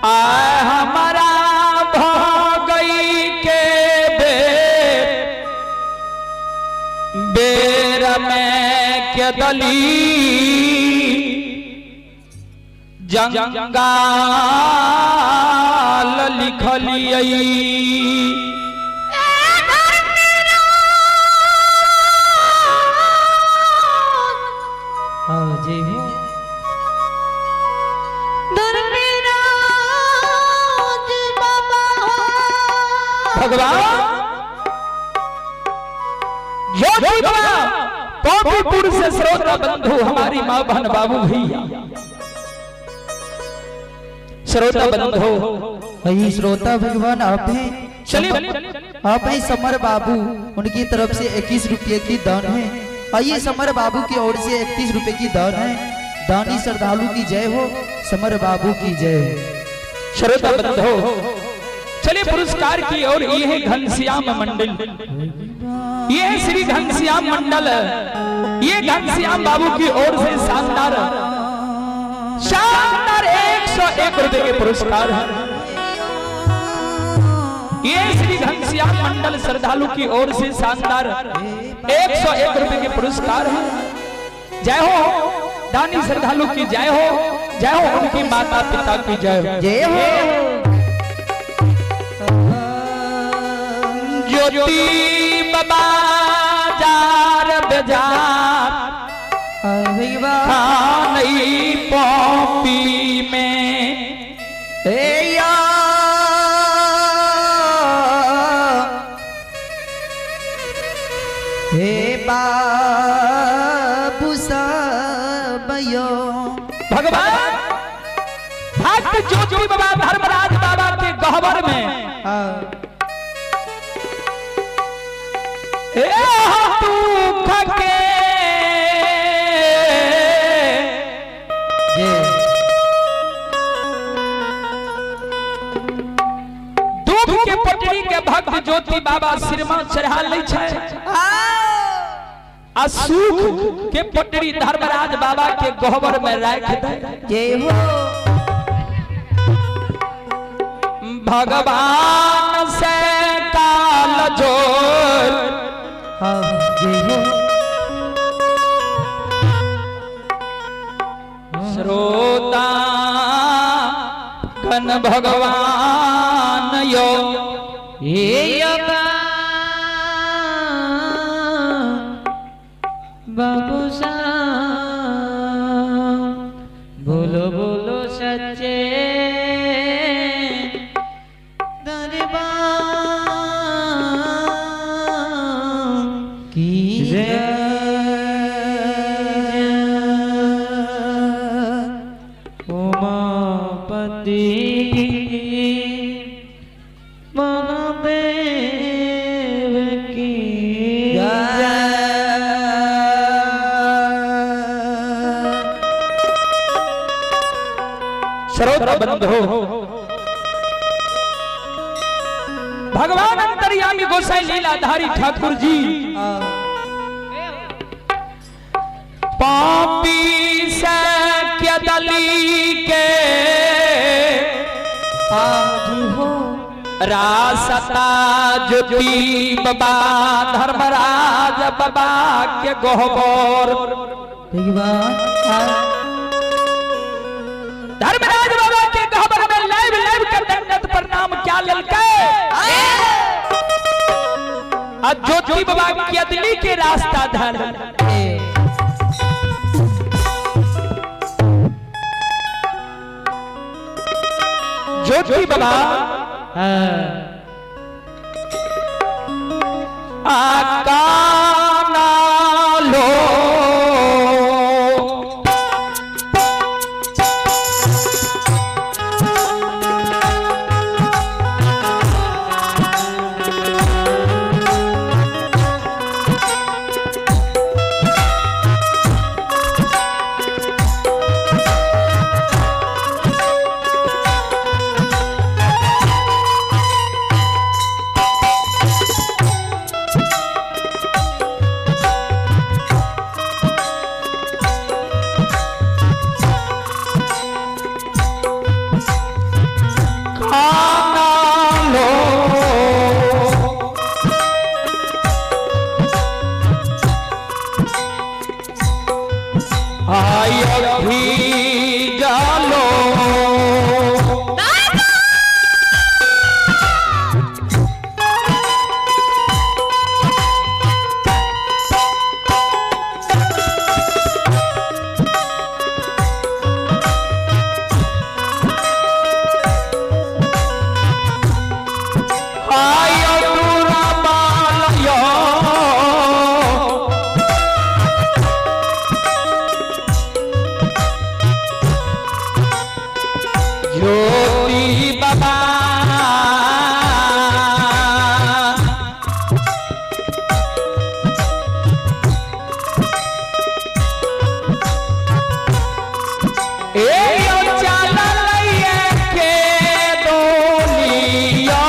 आ हमारा भगई के बेर बेर में के दली जंगाल लिखलियै। हाँ जी हो। धर्मराज बाबा। भगवान ज्योति बाबा पॉपीपुर से श्रोता बंधु हमारी माँ बहन बाबू भैया श्रोता बंधु वही श्रोता भगवान आप हैं। चलिए आप हैं समर बाबू, उनकी तरफ से 21 रुपये की दान है। आइए समर बाबू की ओर से 31 रुपए की दान है। दानी श्रद्धालु की जय हो, समर बाबू की जय हो। श्रोता बंधु चलिए पुरस्कार की ओर। ये है घनश्याम मंडल, ये है श्री घनश्याम मंडल। ये घनश्याम बाबू की ओर से शानदार शानदार 101 रुपए के पुरस्कार है। ये श्री घनश्याम मंडल श्रद्धालु की ओर से शानदार 101 रुपए के पुरस्कार है। जय हो दानी श्रद्धालु की जय हो, जय हो उनकी माता पिता की जय हो। जय हो। ज्योति बाबा जार बजार भगवान खानई पॉपी में ए या हे बाबू सबयो। भगवान भक्त ज्योति बाबा धर्मराज बाबा के गहबर में हाँ। ए दुख के जय। दुख के पटरी के भक्त ज्योति बाबा सिरमा चढ़ा लै छै आ सुख के पटरी धर्मराज बाबा के गहबर में राख दे। जय हो। भगवान से काल जोर हाँ जय हो। श्रोता गण भगवान यो हे बाबू साहब, बोलो बोलो सच्चे दरबार की जय। उमापति महादेव की जय। श्रोता बंधु भगवान अंतर्यामी गोसाई लीलाधारी ठाकुर जी हाँ। पापी से क्या दली के आज हो रासता ज्योति बाबा धर्मराज बाबा के गोहबर भगवान हाँ। धर्मराज बाबा के गहबर में लाइव लाइव के दंडत प्रणाम क्या ललके आ ज्योति बाबा की अदली के रास्ता धर। ए। ज्योति बाबा आका लो आना लो। आई अभी जालो। आई अधूरा बालयो। ज्योति बाबा ए यो चाला लइए के डोलियो।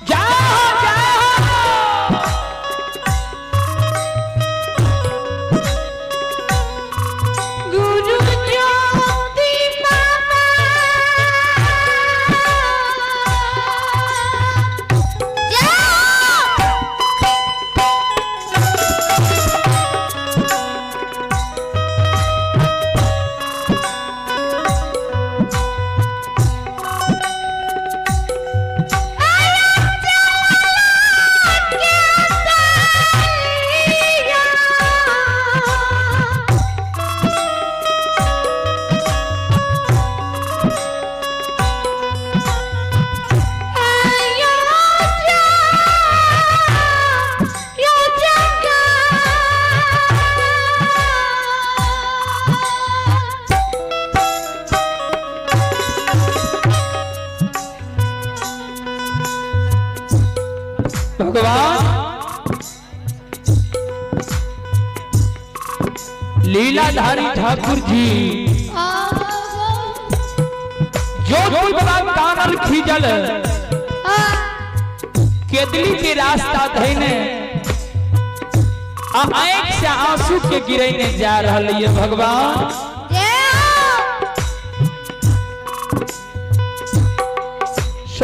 जाओ जाओ। गुरु ज्योति बाबा भगवान लीलाधारी ठाकुर जी जोधपुर बाबा कानल खीजल केदली के रास्ता धैने आ आंख से आंसू के गिरैने जा रहल ये भगवान।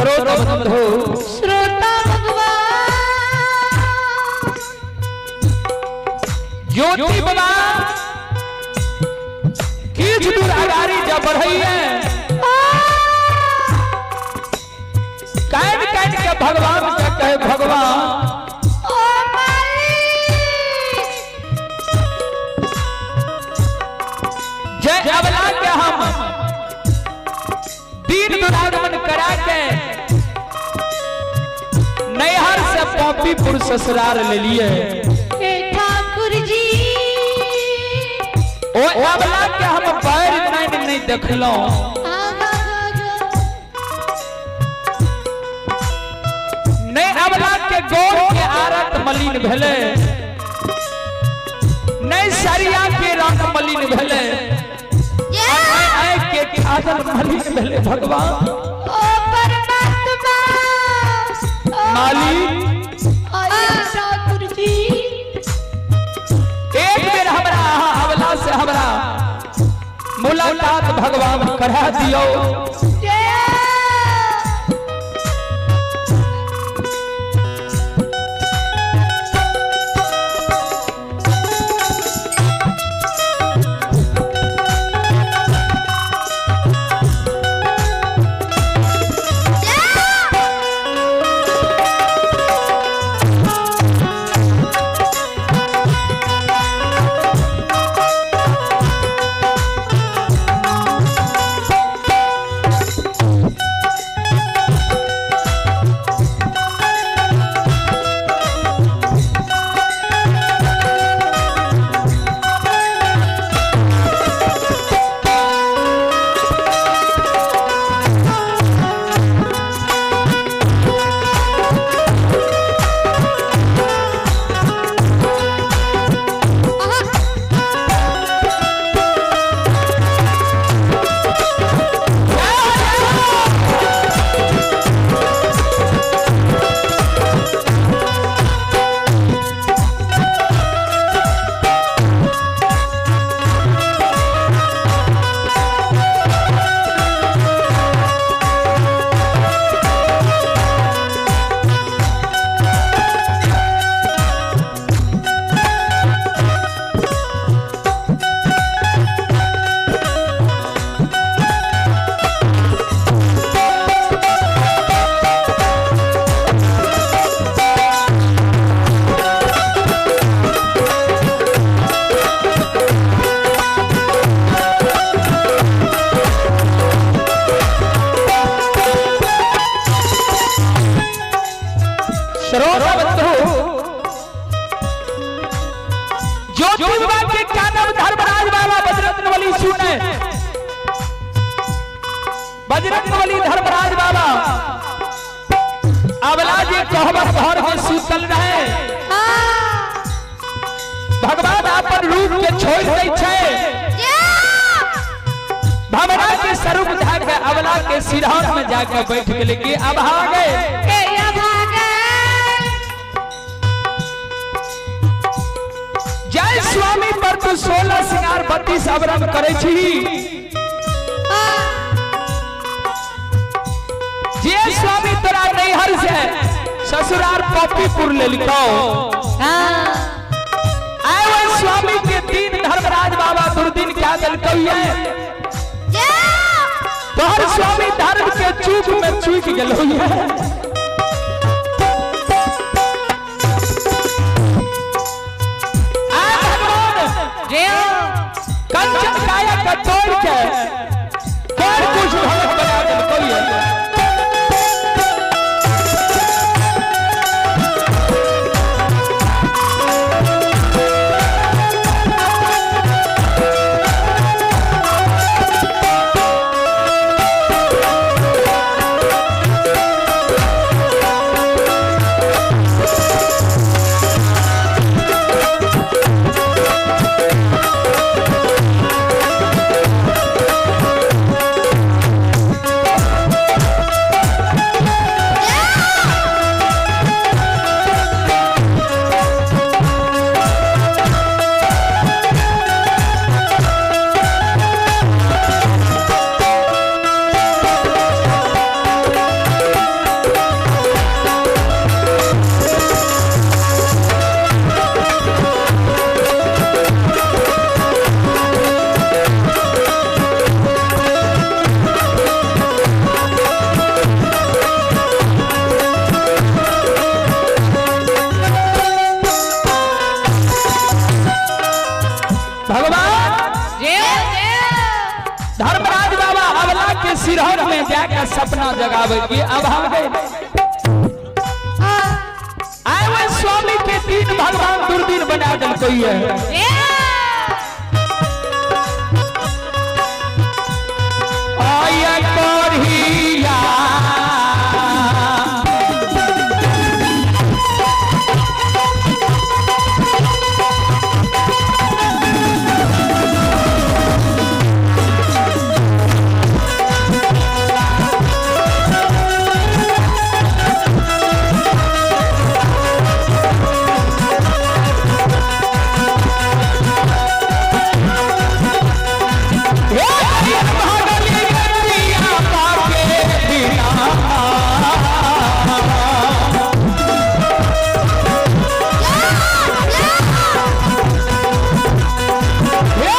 श्रोता बंधु, श्रोता भगवान, ज्योति बाबा किछु दूर अगाड़ी जब बढ़ैये, कान कान के भगवान के कहे, भगवान ओ मालिक, जय अबला के हम दीन दुरागमन करा के नैहर से पॉपीपुर ससुराल ले लिए। हे ठाकुर जी, ओ अबला के हम पैर नैन नहीं देखलौं, नहीं अबला के गोर के आरत मलिन भेले, नहीं सरिया के रंग मलिन भेले, नहीं आँख के काजल मलिन भेले। भगवान ओ परमात्मा, मालिक, आइए ठाकुर जी, एक बेर हमरा अहाँ अबला से हमरा मुलाकात भगवान करा दियो। जय। श्रोता बंधु, ज्योति बाबा के कानम धर्मराज बाबा बजरंग बली सुने, बजरंग बली धर्मराज बाबा अबला जी कहबर घर में सुतल रहे, भगवान अपन रूप के छोड़ दै छै, भमरा के स्वरूप धा के अबला के सिरहान में जाके बैठ गेले कि अब आ गए। जय स्वामी पर तू 16 सिंगार 32 अवरम करे छी, जे स्वामी तोरा नैहर से ससुराल पॉपीपुर लेलकौ, आए ओहि स्वामी के दिन धर्मराज बाबा दुर्दिन क्या देलकौ ये, तोहर स्वामी धर्म के चूक में चूक गेलौ ये। आए भगवान कंचन काया के तोड़ के कर कुछ भगत बना देलकौ ये। भगवान धर्मराज बाबा अवला के सिरहन में जाकर सपना जगावे कि अब हम गए आए हुए स्वामी के दिन भगवान दुर्दिन बना दिल कोई है। आया कोरिया हे भागली गतिया पाके बिना। हे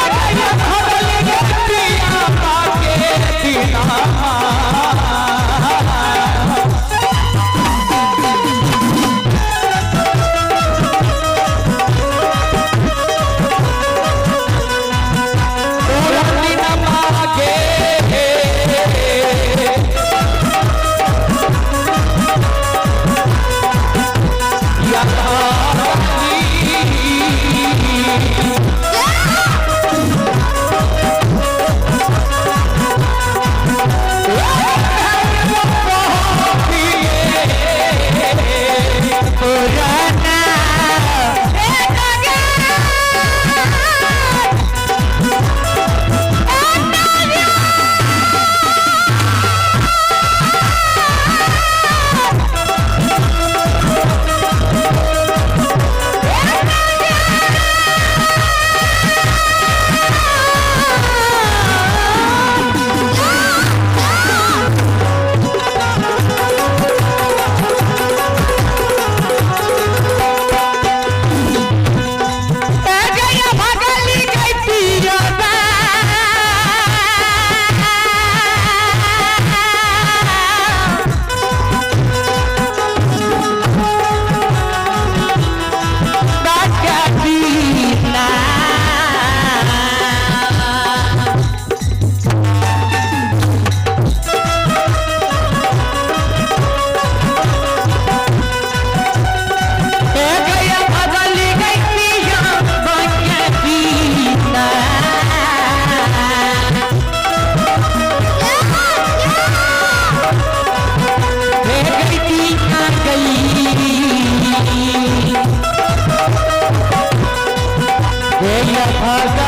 भागली गतिया पाके बिना। पूरा दिन मागे या